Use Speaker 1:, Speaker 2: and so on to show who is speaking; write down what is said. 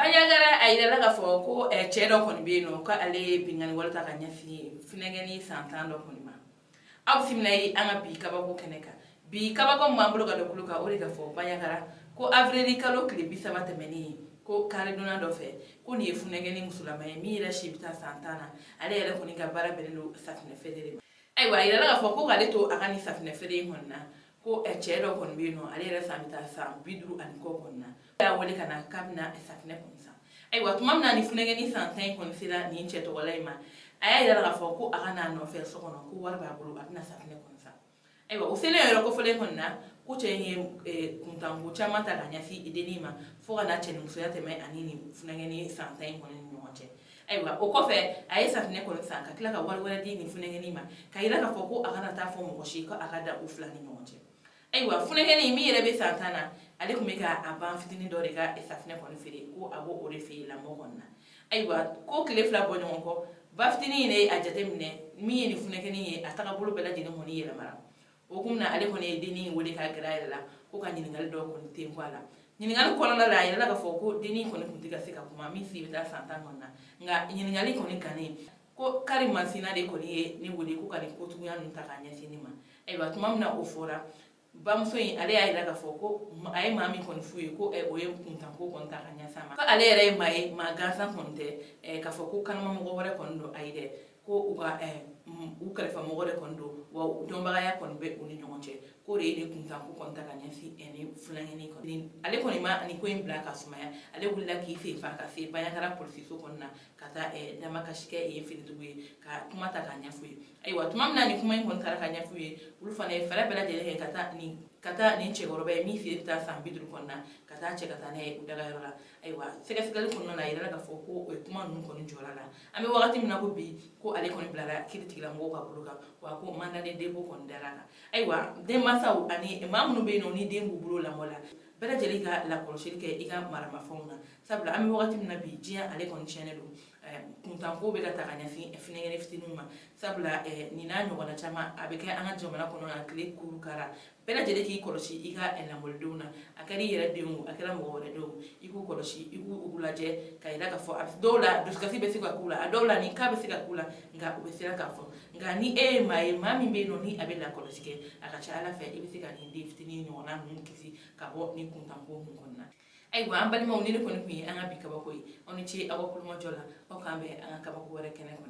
Speaker 1: Bandiagara, a yirala k'a fɔ ko cɛ dɔ kɔni bɛ yen nɔ, ko ale ye binkanni wale ta ka ɲɛsin funɛgɛni san 10 dɔ kɔni ma. Aw bisimila ye an ka bi kabako kɛnɛ kan. Bi kabako min b'an bolo ka don tulo kan, o de ka fɔ Bandiagara ko avril kalo tile 30 tɛmɛnen, ko karidonna dɔ fɛ, ko nin ye funɛgɛni musolama ye min yɛrɛ si bɛ taa san 10 na. Ale yɛrɛ kɔni ka baara bɛnnen don safunɛ feere de ma. Ayiwa, a yirala k'a fɔ ko k'ale to a ka nin safunɛ feere in kɔni na, ko cɛ dɔ kɔni bɛ yen nɔ, ale yɛrɛ san bɛ taa san 50 ani kɔ kɔni na, a y'a wele ka na k'a bɛna safunɛ kɔni san. Ayiwa, tuma min na ni funɛgɛni san 10 in kɔni sera nin cɛ tɔgɔla in ma, a y'a yira k'a fɔ ko a ka n'a nɔfɛ so kɔnɔ, ko wari b'a bolo, a bɛna safunɛ kɔni san. Ayiwa, o selen yɔrɔ kofɔlen kɔni na, ko cɛ in ye kuntanko caman ta ka ɲɛsin dennin ma, fo ka na cɛnimusoya tɛmɛ ani nin funɛgɛni san 10 in kɔni ni ɲɔgɔn cɛ. Ayiwa, o kɔfɛ a ye safunɛ kɔni san ka tila ka wari wɛrɛ di nin funɛgɛni ma, ka yira k'a fɔ ko a kana taa fɔ mɔgɔ si, ko a ka da u fila ni ɲɔgɔn cɛ. Ayiwa, funɛgɛni min yɛrɛ bɛ san 10 na, ale tun bɛ ka a ban fitinin dɔ de ka safunɛ kɔni feere, ko a b'o o de fɛ yen lamɔ kɔni na. Ayiwa, ko tile 2 bɔ ɲɔgɔn kɔ, ba fitinin in ye a jateminɛ min ye nin funɛgɛni ye, a tagabolo bɛɛ lajɛlen kɔni yɛlɛmara. O kun na, ale kɔni ye dennin wele k'a gɛrɛ a yɛrɛ la, ko ka ɲininkali dɔw kɔni ten a la. Ɲininkali kɔnɔna la, a yirala k'a fɔ ko dennin kɔni tun tɛ ka se ka kuma, min si bɛ taa san 10 kɔni na. Nka ɲininkali kɔni gannen, ko kari masina de kɔni ye ne wele ko ka nin kojuguya ninnu ta k'a ɲɛsin ne ma. Ayiwa, tuma min na o fɔra bamuso in, ale y'a yira k'a fɔ ko a ye maa min kɔni f'u ye, ko o ye kuntanko kɔni ta ka ɲɛsin a ma, ko ale yɛrɛ ye maa ye, maa gansan kɔni tɛ, k'a fɔ ko kanama mɔgɔ wɛrɛ kɔni don, ayi dɛ, ko u ka u kɛrɛfɛ mɔgɔ de kɔni don, wa dɔnbagaya kɔni bɛ u ni ɲɔgɔn cɛ, k'o de ye nin kuntanko kɔni ta ka ɲɛsin ni funankɛnin kɔni. Ale kɔni ma nin ko in bila ka sumaya, ale wulila k'i sen fa ka se Bandiagara polisiso kɔni na, ka taa damakasi kɛ yen finitigiw ye, ka kuma ta k'a ɲɛf'u ye. Ayiwa, tuma min na nin kuma in kɔni taara ka ɲɛf'u ye, olu fana ye fɛɛrɛ bɛɛ lajɛlen kɛ ka taa nin cɛkɔrɔba ye min si bɛ taa san 50 kɔni na, ka taa cɛ ka taa n'a ye u dagayɔrɔ la. Ayiwa, sɛgɛsɛgɛli kɔnɔna na, a yirala k'a fɔ ko o kuma ninnu kɔni jɔra la. An bɛ wagati min na ko bi, ko ale kɔni bilara kiiri tigilamɔgɔw ka bolo kan, wa ko mandat de dépôt kɔni dara a kan. Ayiwa, denmansaw ani maa minnu bɛ yen nɔ ni den b'u bolo lamɔ la, bɛɛ lajɛlen ka lakɔlɔsili kɛ i ka maramafɛnw na, sabula an bɛ wagati min na bi, diɲɛ ale kɔni tiɲɛnen don. Kuntanko bɛ ka ta ka ɲɛsin funɛgɛnɛ fitininw ma, sabula nin n'a ɲɔgɔnna caman a bɛ kɛ an ka jamana kɔnɔ na tile kuru kara. Bɛɛ lajɛlen k'i kɔlɔsi i ka lamɔlidenw na, a kɛra i yɛrɛ denw o, a kɛra mɔgɔ wɛrɛ denw, i k'u kɔlɔsi, i k'u lajɛ, ka yira k'a fɔ a dɔw la dusukasi bɛ se ka k'u la, a dɔw la nin cas bɛ se ka k'u la, nka u bɛ siran k'a fɔ. Nka ni e ye maa ye, maa min bɛ yen nɔ ni a bɛ lakɔlɔsi kɛ, a ka ca Ala fɛ i bɛ se ka nin den fitinin ɲɔgɔnna ninnu kisi ka bɔ nin kuntanko ninnu kɔnɔna na. Ayiwa, an balimaw, ni ne kɔni tun ye an ka bi kabako ye. Aw ni ce aw ka kulomajɔ la. Aw k'an bɛn an ka kabako wɛrɛ kɛnɛ kɔnɔ.